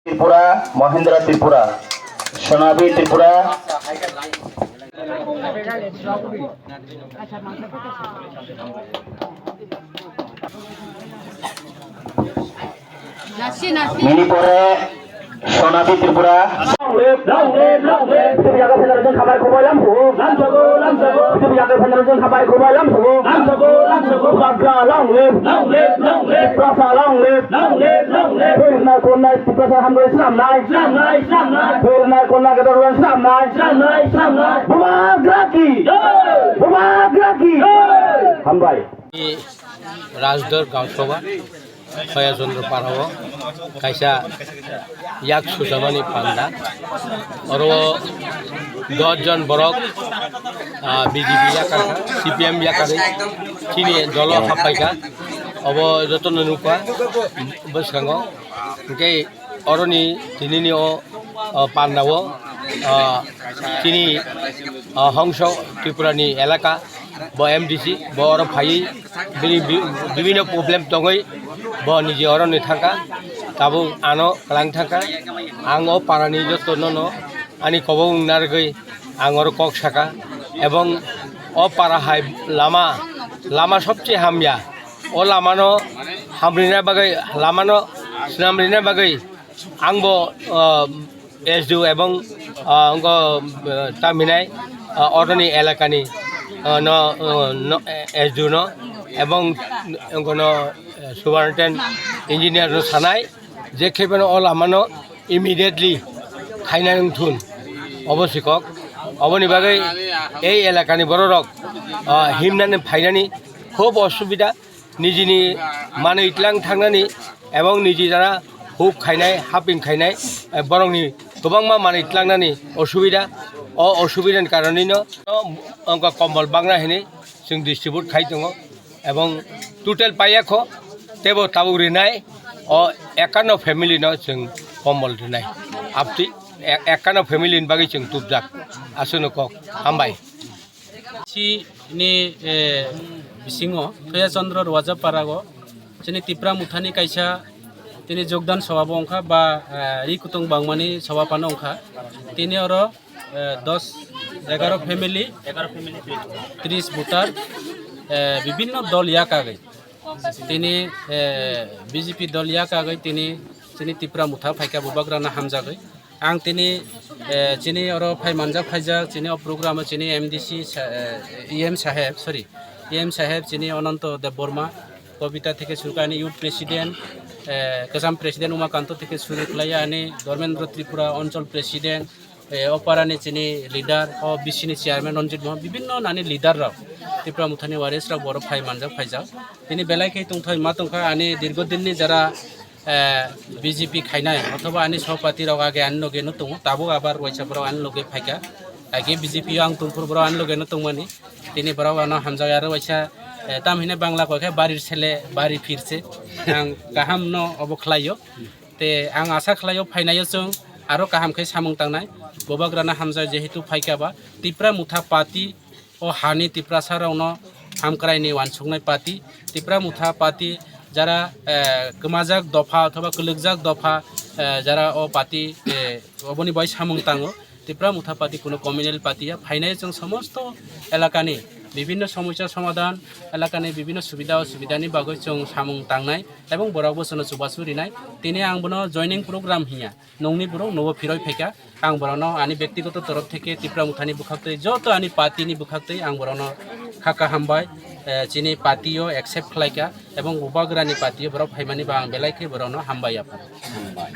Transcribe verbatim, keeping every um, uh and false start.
Tripura, Mahindra Tripura, Sonabi Tripura. Nini pore Sonabi Tripura. Long live, long live, long live. Bisi bijakai phainai rok jang khabai khobai lamsogo. Lamsogo, lamsogo. Bisi bijakai phainai rok jang khabai khobai lamsogo. Lamsogo, lamsogo. Tiprasa long live. Long live, long live. Tiprasa long live. Long live, long live. Phainai khonai Tiprasa hambai swnamnai. Swnamnai, swnamnai. Phainai khonai gadar wan swnamnai. Swnamnai, swnamnai. Bubagra ki. Jai. Bubagra ki. Jai. Hambai. Rajdor Gaon Sabha, Khoya Chandra Para o kaisa yak sujamani panda. Oro dos jon borok, ah, B J P yakar kha, C P M yakar, chini dolo happai kha. Obo jotono nukha bwskango. Hwnkhe oroni tinini o, o pandao, o, chini, o, Hongso Tripurani elaka, bo M D C, bo oro phaiwi bini bi-, bibinno problem tongwi bo niji oroni thangkha, tabuk ano kwlang thangkha. Ang o parani jotono no ani kobok wng narwgwi ang oro kok sakha, ebong o para hai lama, lama sobse hamya. O lamano hamrina bagwi, lamano swnamrina bagwi ang bo, ah, S D O ebong, ah, wngkha, ah, tamhinai, ah, oroni elakani, ah, no, ah, no, S D O no ebong wngkha no, ah, superintendent engineer no sanai je khe bono o lamano immediately khaina wngthun obo sikok. Oboni bagwi ei elakani bororok, ah, himnani phainani khub osubida. Nijini manwi tlang thangnani ebong niji jara huk khainai, haping khainai, eh, borokni kwbangma manwi tlangnani osubida. O osubidani karonwino wngkha kombol bagna hinwi chwng distribute khai tongo, ebong total paiya kho, teibo tabuk rinai o ekkanno family no chwng kombol rinai. Abtwi e-, ekkanno family ni bagwi chwng tubjak. Aswkno kok. Hambai. Chini, eh, bisingo Khoya Chandra Rwajaparago chini Tipra Mothani kaisa tini jogdan sobha bo wngkha ba, eh, ri kutung bangmani sobha phano wngkha. Tini oro, eh, dos, egaro family, tris voter, eh, bibinno dol yakagwi. Tini, eh, B J P dol yakagwi tini chini Tipra Motha phaikha bubagrano hamjagwi. Ang tini, eh, chini oro phai manjak phaijak, chini o program o chini M D C sa-, eh, E M saheb, sorry, E M saheb chini Ananto Debbarma, Kobita theke suru khe ani youth president, eh, kwcham president Umakanto theke suru khlai ani Dharmendra Tripura Anchal president, eh, o parani chini leader, o B C ni chairman Ranjit Mohan, bibinno nani leader rok, Tipra Mothani warriors rok borok phai manjak phaijak. Tini belai khe tongthai ma tongkha ani dirgo dinni jara eh, B J P khainai, othoba ani sopati rok age ani loge no tongo, tabuk abar waisa borok ani loge phaikha. Age B J P o ang tongphuru borok ani loge no tongmani. Tini borok ano hamjak aro waisa, eh, tam hine Bangla koi khe barir sele bari phirse. Ang kaham no obo khlaio. Te ang asa khlaio phainaio chwng aro kaham khe samung tangnai. Bubagrano hamjak jehetu phaikha ba Tipra Motha Party o hani Tiprasa rokno hamkraini uansuknai party, Tipra Motha party, jara, eh, kwmajak dopha othoba kwlwkjak dopha, eh, jara o party, eh, oboni bai samung tango. Tipra Motha party kuno communal party ya, phainai chwng somosto elakani bibinno somosya somadhan, elakani bibinno subida osubidani bagwi chwng samung tangnai ebong borok bo chwngno chubachu rinai. Tini ang bono joining program hinya. Nongni borok nobo phiroi phaikha. Ang borokno ani bektigoto torof theke Tipra Mothani bwkhaktwi, joto ani party ni bwkhaktwi ang borokno kha kha hambai, eh, chini party o accept khlaikha, ebong Bubagrani party o borok phaimani ba ang belai khe borokno hambai yapha. Hambai.